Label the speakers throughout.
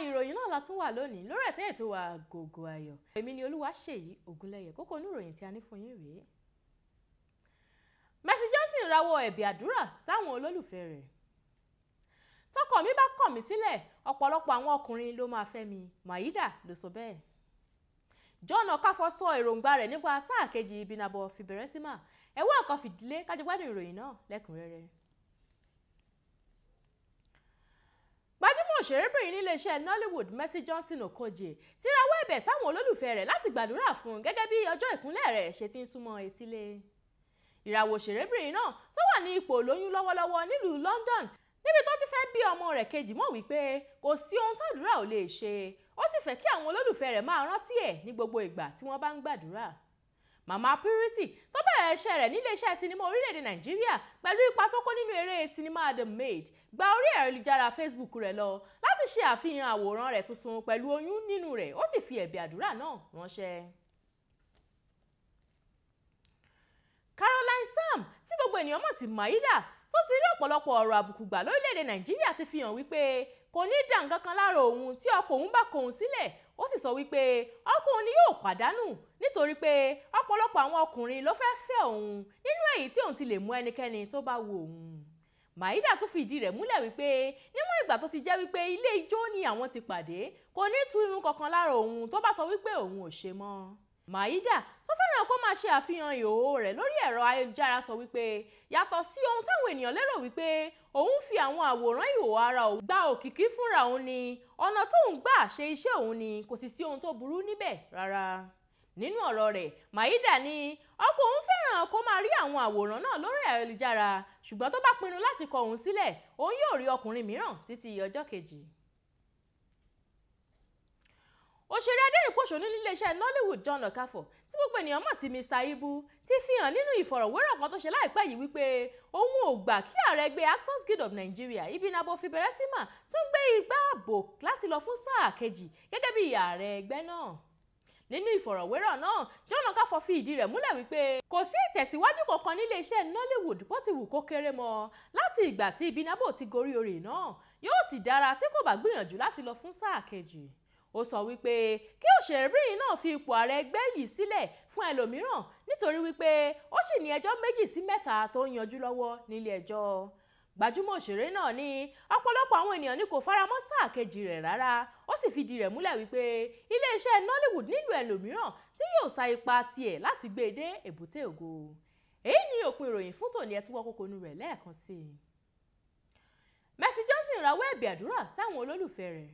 Speaker 1: Ìròyìn náà la tún wà lónìí lórí ẹ̀tẹ́ ètò Agogo Ayọ̀. Èmi ni Olúwaṣèyí Ògúnlẹ̀yẹ. Kókó inú ìròyìn tí a ní fún yín rèé. Mercy Johnson rawọ́ ẹ̀bẹ̀ àdúrà sáwọn olólùfẹ́ rẹ̀. Tọkọ mi bá kọ̀ mí sílẹ̀, ọ̀pọ̀lọpọ̀ àwọn ọkùnrin ló máa fẹ́ mi, Maida ló sọ bẹ́ẹ̀. John Okafor sọ èròǹgbà rẹ̀ nípa sáà kejì Ibinabo Fiberesima. Ẹ wá nǹkan fìdílé kájọ gbádùn ìròyìn náà lẹ́kùnrẹ́rẹ́. Gbajúmọ̀ òṣèrébìnrin níléeṣẹ́ Nollywood Mercy Johnson Okoje ti rawọ́ ẹ̀bẹ̀ sáwọn olólùfẹ́ rẹ̀ láti gbàdúrà fún un gẹ́gẹ́ bí ọjọ́ ìkúnlẹ̀ rẹ̀ ṣe ti ń súnmọ́ etílé. Ìràwọ̀ òṣèrébìnrin náà tó wà ní ipò lóyún lọ́wọ́lọ́wọ́ nílùú London níbi tó ti fẹ́ bí ọmọ rẹ̀ kejì mọ̀ wípé kò sí ohun tàdúrà ò lè ṣe, ó sì fẹ́ kí àwọn olólùfẹ́ rẹ̀ máa rántí ẹ̀ ní gbogbo ìgbà tí wọ́n bá ń gbàdúrà. Màmá Purity tó bẹ̀rẹ̀ iṣẹ́ rẹ̀ níléeṣẹ́ sinimá orílẹ̀-èdè Nàìjíríà pẹ̀lú ipa tó kó nínú eré sinimá The Maid gba orí ayélujára Facebook rẹ̀ lọ láti ṣe àfihàn àwòrán rẹ̀ tuntun pẹ̀lú oyún nínú rẹ̀, ó sì fi ẹ̀bẹ̀ àdúrà náà ránṣẹ́. Caroline Sam tí gbogbo ènìyàn mọ̀ sí Maida tó ti rí ọ̀pọ̀lọpọ̀ ọ̀rọ̀ àbùkù gbà lórílẹ̀‐èdè Nàìjíríà ti fi hàn wípé kò ní dà nǹkan kan lára òun tí ọkọ òun bá kọ òun sílẹ̀, ó sì sọ wípé ọkọ òun ni yóò pàdánù nítorí pé ọ̀pọ̀lọpọ̀ àwọn ọkùnrin ló fẹ́ fẹ́ òun nínú èyí tí òun ti lè mú ẹnikẹ́ni tó bá wo òun. Maida tún fi ìdí rẹ̀ múlẹ̀ wípé níwọ̀n ìgbà tó ti jẹ́ wípé ilé ijó ni àwọn ti pàdé, kò ní tú irun kankan lára òun tó bá sọ wípé òun ò ṣe mọ́. Maida tó fẹ́ràn kó máa ṣe àfihàn ìhòòhò rẹ̀ lórí ẹ̀rọ ayélujára sọ wípé yàtọ̀ sí ohun táwọn ènìyàn lérò wípé òun fi àwọn àwòrán ìhòòhò ara òun gba òkìkí fúnra òun ni, ọ̀nà tóun gbà ṣe iṣẹ́ òun ni, kò sì sí ohun tó burú níbẹ̀ rárá. Nínú ọ̀rọ̀ rẹ̀, Maida ní ọkọ òun fẹ́ràn kó máa rí àwọn àwòrán náà lórí ayélujára, ṣùgbọ́n tó bá pinnu láti kọ òun sílẹ̀, òun yóò rí ọkùnrin mìíràn títí ọjọ́ kejì. Òṣèré adẹ́rìnpòṣónú níléeṣẹ́ Nollywood John Okafor tí gbogbo ènìyàn mọ̀ sí Mr. Ibu ti fi hàn nínú ìfọ̀rọ̀wérọ̀ kan tó ṣe láìpẹ́ yìí wípé òun ò gbà kí ààrẹ ẹgbẹ́ Actors Guild of Nigeria Ibinabo Fiberesima tún gbé igbá ààbò láti lọ fún sáà kejì gẹ́gẹ́ bí ààrẹ ẹgbẹ́ náà. Nínú ìfọ̀rọ̀wérọ̀ náà, John Okafor fi ìdí rẹ̀ múlẹ̀ wípé kò sí ìtẹ̀síwájú kankan níléeṣẹ́ Nollywood bó ti wù kó kéré mọ́ láti ìgbà tí Ibinabo ti gorí oyè náà, yóò sì dára tí kò bá gbìyànjú láti lọ fún sáà kejì. Ó sọ wípé kí òṣèrébìnrin náà fi ipò ààrẹ ẹgbẹ́ yìí sílẹ̀ fún ẹlòmíràn nítorí wípé ó sì ní ẹjọ́ 2 sí 3 tó ń yanjú lọ́wọ́ nílé ẹjọ́. Gbajúmọ̀ òṣèré náà ní ọ̀pọ̀lọpọ̀ àwọn ènìyàn ní kò faramọ́ sáà kejì rẹ̀ rárá, ó sì fìdí rẹ̀ múlẹ̀ wípé iléeṣẹ́ Nollywood nílò ẹlòmíràn tí yóò sa ipa tiẹ̀ láti gbé e dé èbúté ògo. Èyí ni òpin ìròyìn fún tòní, ẹ tún wọ́ kókó inú rẹ̀ lẹ́ẹ̀kan sí i. Mercy Johnson rawọ́ ẹ̀bẹ̀ àdúrà sáwọn olólùfẹ́ rẹ̀.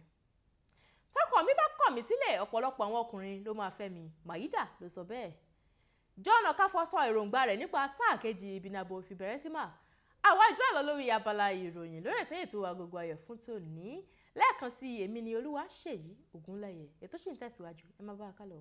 Speaker 1: Tọkọ mi bá kọ̀ mí sílẹ̀, ọ̀pọ̀lọpọ̀ àwọn ọkùnrin ló máa fẹ́ mi, Maida ló sọ bẹ́ẹ̀. John Okafor sọ èròǹgbà rẹ̀ nípa sáà kejì Ibinabo Fiberesima. Àwa ìjọ àlọ́ lórí abala ìròyìn lórí ètò Agogo Ayọ̀ fún tòní. Lẹ́ẹ̀kan sí èmi ni Olúwaṣèyí Ògúnlẹ̀yẹ. Ètò sì ń tẹ̀síwájú, ẹ má bá a kálọ.